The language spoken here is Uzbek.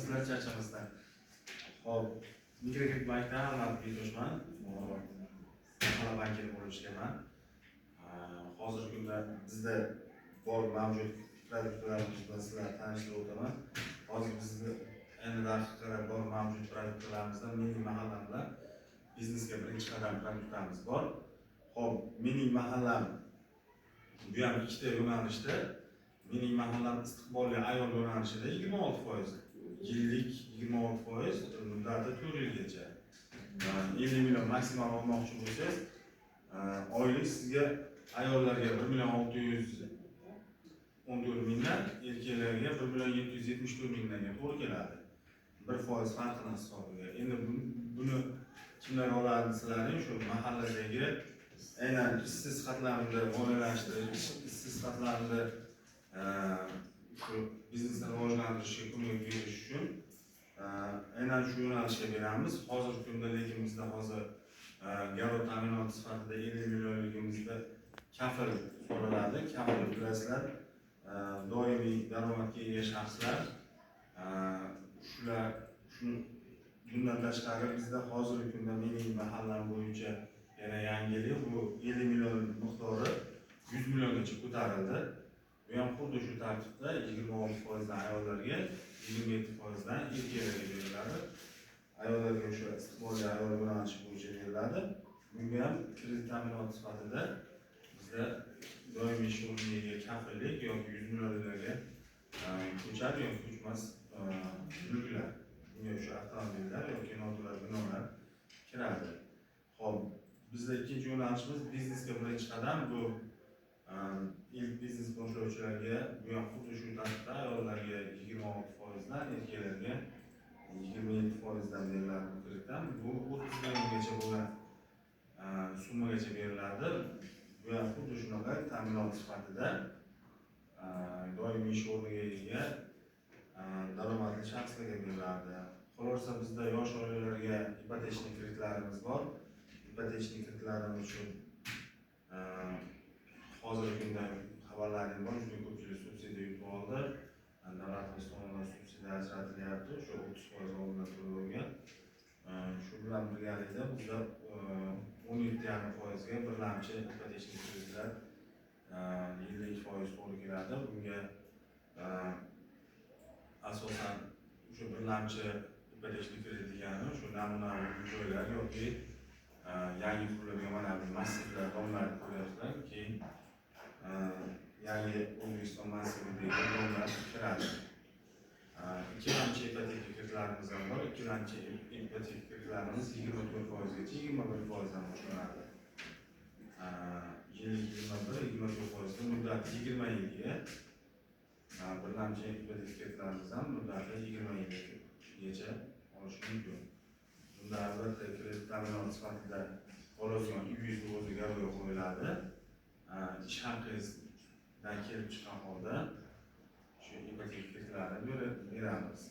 Yaxshimisizlar, charchamasdan. Xo'p, Mikrokredit bankdan Ahmad Betoshman. Mahalla bankida bo'lib ishlayman. Hozirgi kunda bizda bor mavjud produktlarimiz bilan sizlarni tanishtirib o'taman. Hozir bizni ayni daqiqada bor mavjud produktlarimizdan "Mening mahallam" bilan biznesga birinchi qadam produktlarimiz bor. Xo'p, "Mening mahallam" bu ham ikkita yo'nalishda. "Mening mahallam" istiqbolli ayol yo'nalishida 26%, yillik 26%, muddati 4 yilgacha. 50 million maksimal olmoqchi bo'lsangiz, oylik sizga ayollarga 1 614 000 dan, erkaklarga 1 774 000 danga to'g'ri keladi, 1% farqini hisobiga. Endi buni kimlar oladi desalaring, shu mahalladagi aynan ishsiz qatlamni moliyalashtirish, ishsiz qatlamni shu biznesni rivojlantirishga ko'mak berish uchun aynan shu yo'nalishga beramiz hozirgi kunda. Lekin bizda hozir garov ta'minoti sifatida 50 millionligimizda kafil so'raladi. Kafil, bilasizlar, doimiy daromadga ega shaxslar. Shular shu. Bundan tashqari, bizda hozirgi kunda "Mening mahallam" bo'yicha yana yangilik: bu 50 million miqdori 100 milliongacha ko'tarildi. Bu ham xuddi shu tartibda 26 foizdan ayollarga, 27 foizdan erkaklarga beriladi. Ayollarga o'sha istiqbolli ayol yo'nalishi bo'yicha beriladi. Bunga ham kredit ta'minoti sifatida bizda doimiy ish o'rniga ega kafillik yoki 100 millionlarga ko'char yoki ko'chmas mulklar, bunga o'sha avtomobillar yoki noturar binolar kiradi. Xo'p, bizda ikkinchi yo'nalishimiz biznesga birinchi qadam. Bu ilk biznes boshlovchilarga. Bu ham xuddi shu tartibda ayollarga 26 foizdan, erkaklarga 27 foizdan beriladi bu kreditdan. Bu 30 milliongacha bo'lgan summagacha beriladi. Bu ham xuddi shunaqa ta'minot sifatida doimiy ish o'rniga ega daromadli shaxslarga beriladi. Qolaversa, bizda yosh oilalarga ипотечный kreditlarimiz bor. Ипотечный kreditlarimiz uchun hozirgi kunda xabarlaring bor, juda ko'pchilik subsidiya yutib oldi. Davlatimiz tomonidan subsidiya ajratilyapti, o'sha 30% oldindan to'langan. Shu bilan birgalikda bizda 17,5 foizga birlamchi ипотечный kreditlar yillik foiz to'g'ri keladi. Bunga asosan o'sha birlamchi ипотечный kredit degani shu namunaviy joylar yoki yangi quriladigan mana bu massivlar, domlar ko'ryapsizlar, keyin yangi O'zbekiston massividagi domlar kiradi. Ikkilamchi ipoteka kreditlarimiz ham bor. Ikkilamchi ipoteka kreditlarimiz 24 foizgacha, 21 foizdan boshlanadi. Yillik 21, 24 foizga, muddati 20 yilga. Birlamchi ipoteka kreditlarimiz ham muddati 20 yilgacha olish mumkin. Bunda albatta kredit ta'minoti sifatida oladigan uyingizni o'zi garovga qo'yiladi. Ish haqingizdan kelib chiqqan holda shu ipoteka kreditlarini beramiz.